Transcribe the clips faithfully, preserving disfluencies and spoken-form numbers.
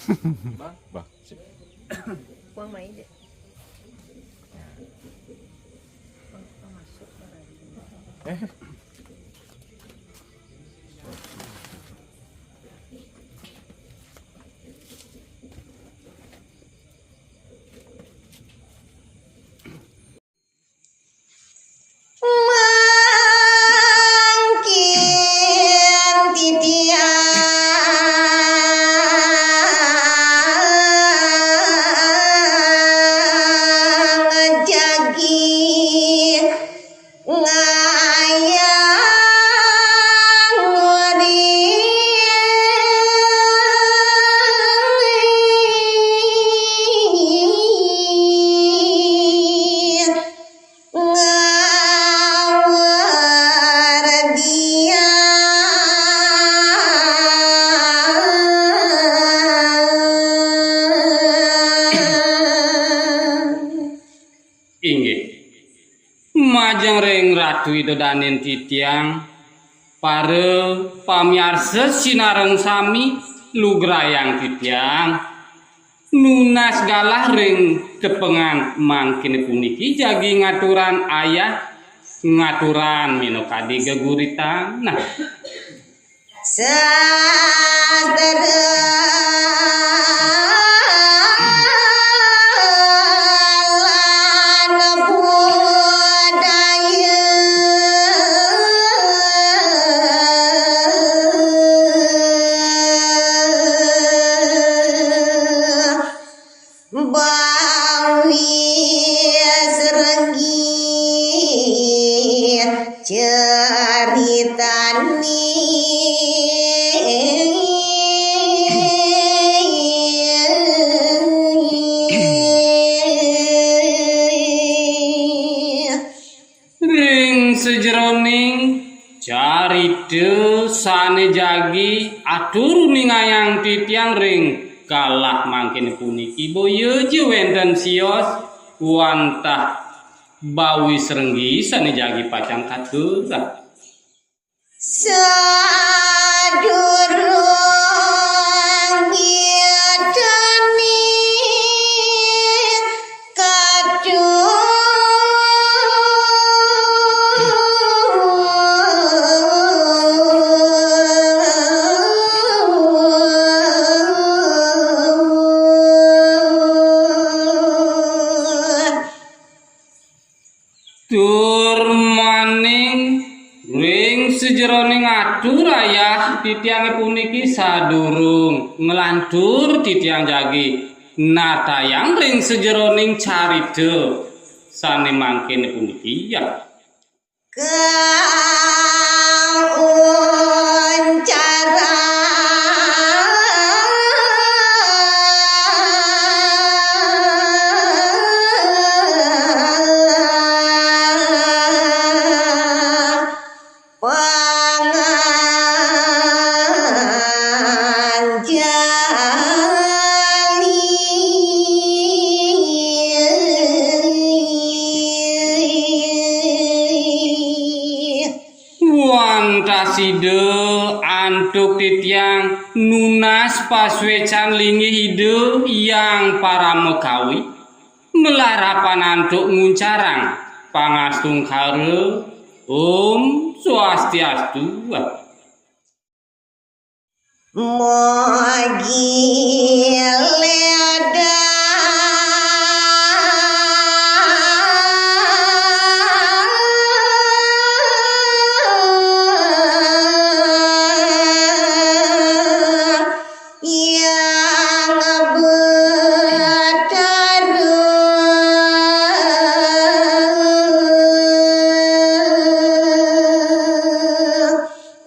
Bah, bah. Sip. Buang main deh. Eh. Mangkin titiang jagi ngayang ngawur dia. Inggih. Majeng ring Ratu Ida danin titiang, para pamiarsa sinareng sami, lugrayang titiang nunas galah ring tepengan mangkin puniki jagi ngaturang ayah, ngaturang minakadi geguritan. Nah, Sadera lan budaya Bawi serenggi caritani. Ring sajeroning carita sane jagi atur uningayang titiang ring galah mangkin puniki, boya ja wenten sios wantah bawi serenggi sane jagi pacang katur. Sadurung gitane katur. Tur maning ring sajeroning atur ayah titiange puniki, sadurung nglantur titiang jagi nartayang ring sajeroning carita sane mangkin puniki, ya. Kauncara. Panganjali. Wantah sida antuk titiang nunas pasuecan linggih Ida Hyang Paramakawi, malarapan antuk nguncarang pangastungkara. Om Swastiastu. Mogi leda Yang Betara.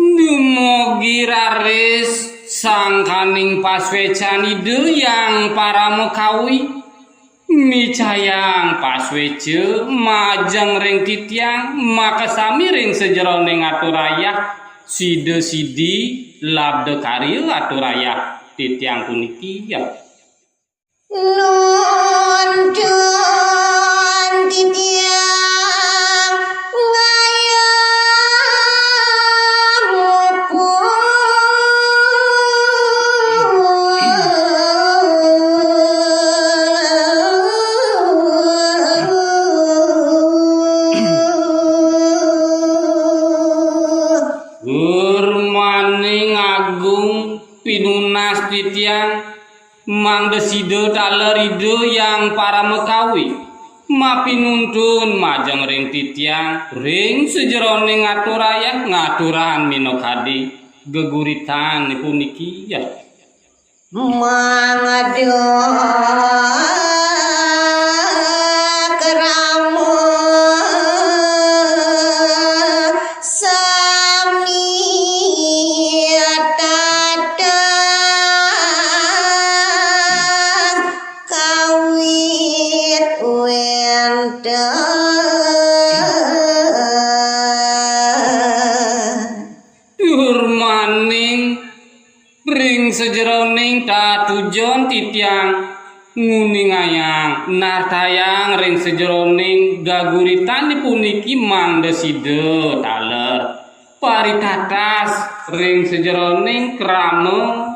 Dumugi raris sangkaning pasuecan Ida Hyang Paramakawi, micayang pasueca majeng ring titiang, makasami ring sajeroning atur ayah, sida sidi labda karya atur ayah titiang puniki, ya. Nuntun titiang ngayah muput. Titiang mangda sida taler Ida Hyang Paramakawi mapinuntun majeng ring titiang ring sajeroning aturayah ngaturang minakadi geguritan puniki. Mangda krama sami tatas kawit wénten. Durmaning ring sajeroning tatujon titiang nguningayang, nartayang ring sajeroning gaguritan puniki mangda sida taler paritatas ring sajeroning krama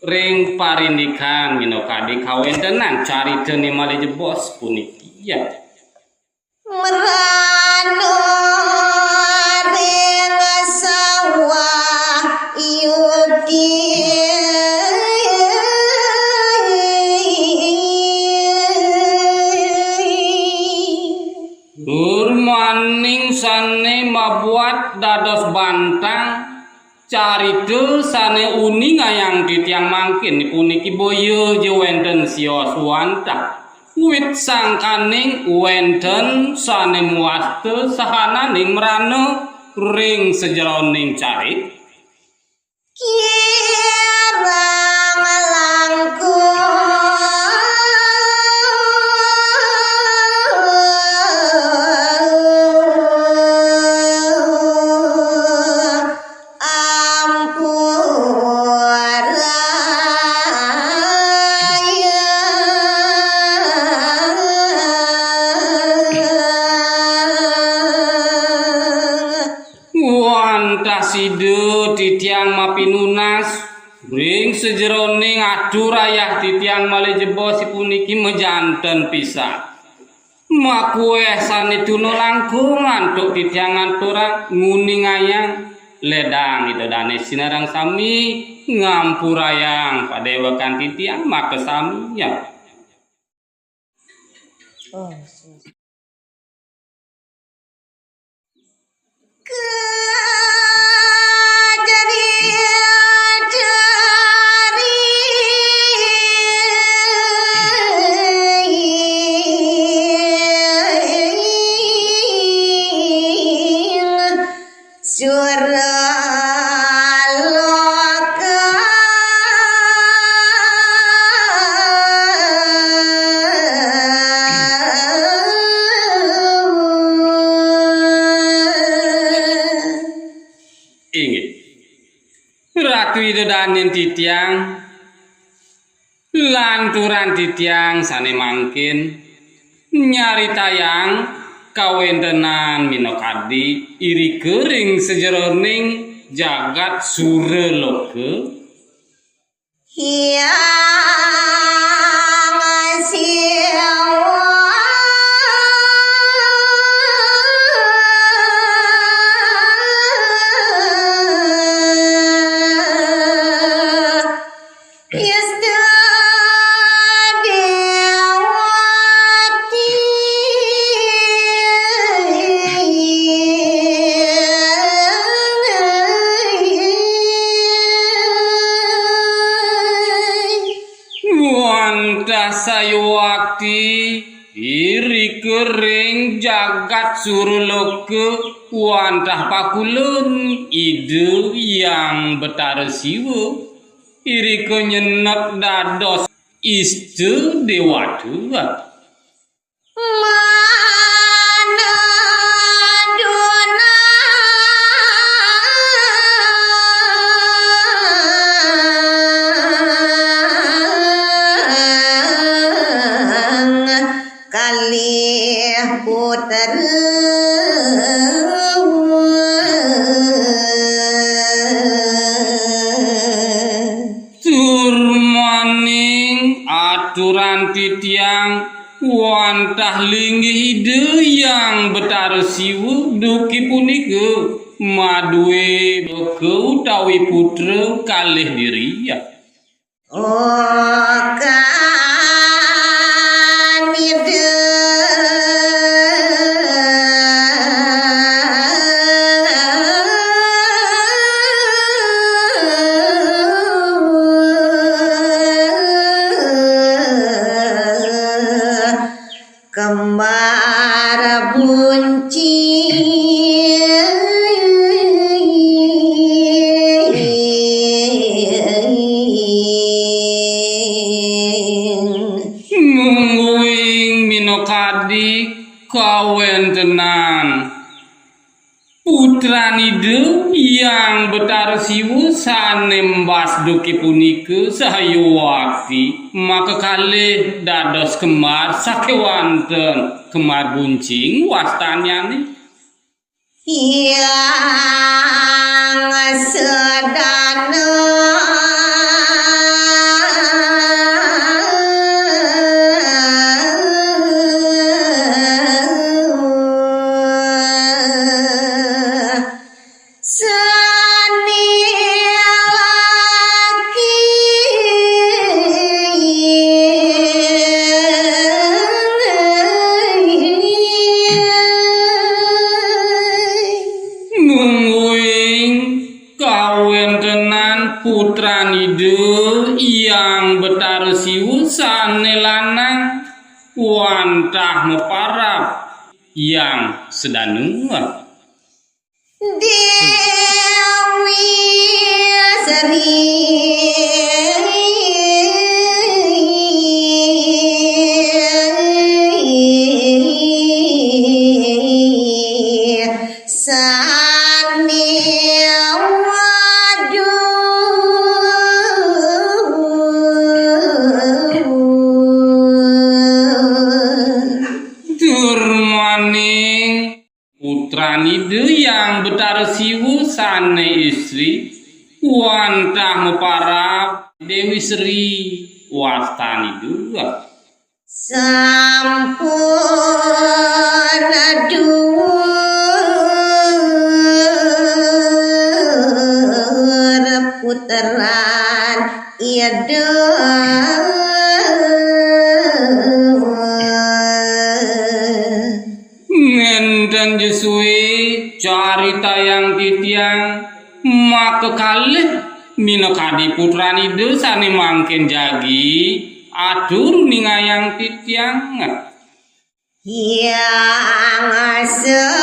ring parindikan minakadi kawéntenan carita malih jebos puniki. Ya. Mrana ring sawah Yudin. Durmaning sané mabuat dados bantang carita sané uningayang titiang mangkin puniki boya ja wénten sios wantah wit sangkaning wénten sané mawasta sahananing mrana ring sajeroning carik. Kirang langkung ampuraya. Wantah sida titiang mapinunas ring sajeroning aturayah titiang malih jebos puniki majanten pisan. Makuéh sané tuna langkung antuk titiang ngaturang nguningayang ledang Ida Dané sinareng sami ngampurayang padéwékan titiang makasami. Inggih. Ratu Ida Dané titiang, lanturan titiang sané mangkin nyaritayang kawéntenan minakadi irika ring sajeroning jagat Suraloka. Hyang Siwa. Yasta Dewati. Wantah sayuwakti irika ring jagat Suraloka wantah pakulun Ida Hyang Betara Siwa. Irika nyenek dados Ista Dewata. Manaduna kalih putra. Turmaning aturan titiang wantah linggih Ida Hyang Betara Siwa duki punika madué baka utawi putra kalih diri. Okan ide kembar buncing. Mungguing minakadi kawentenan Putran Ida Hyang Betara Siwa sane mbasduke punika sahayuwakti makakalih dados kembar sakewanten kembar buncing wastannyane. Hyang Sedana. Sane laki. Mungguing kawentenan Putran Ida Hyang Betara Siwa sane lanang wantah maparab Hyang Sedana. Dewi Sri. Sane waduh. Durmaning Putran Ida Hyang Betara Siwa sane istri wantah maparab Dewi Sri wastan Ida. Sampun duur putran Ida. Nenten ja suwe caritayang titiang makakalih minakadi Putran Ida sane mangkin jagi atur ningayang titiang. Hyang Sedana.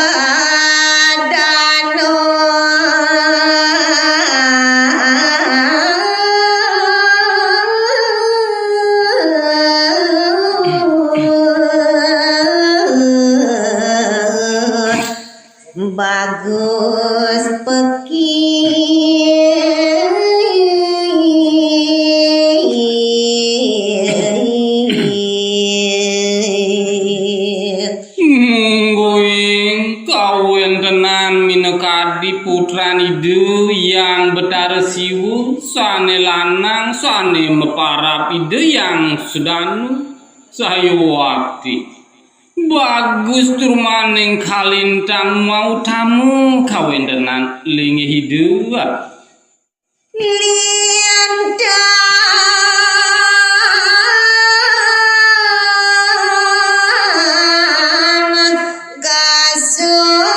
Bagus peki. Mungguing kawentenan minakadi Putran Ida Hyang Betara Siwa sane lanang sane maparab Ida Hyang Sedana sahayuwakti. Bagus turmaning kalintang mautama kawentenan linggih Ida. Lintang kasur.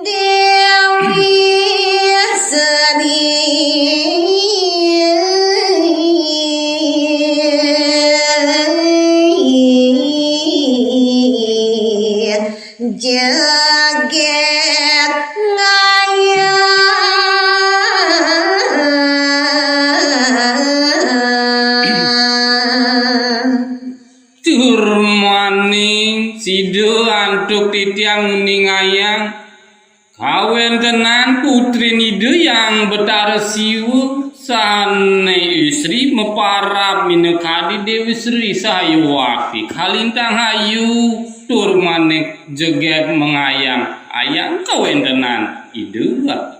Dewi Sri. Jagat ngayang. Turmaning sida antuk titiang nguningayang kawentenan Putrin Ida Hyang Betara Siwa sane istri maparab minakadi Dewi Sri sahayuwakti kalintang ayu turmaning jagat mangayang-ayang kawentenan Ida.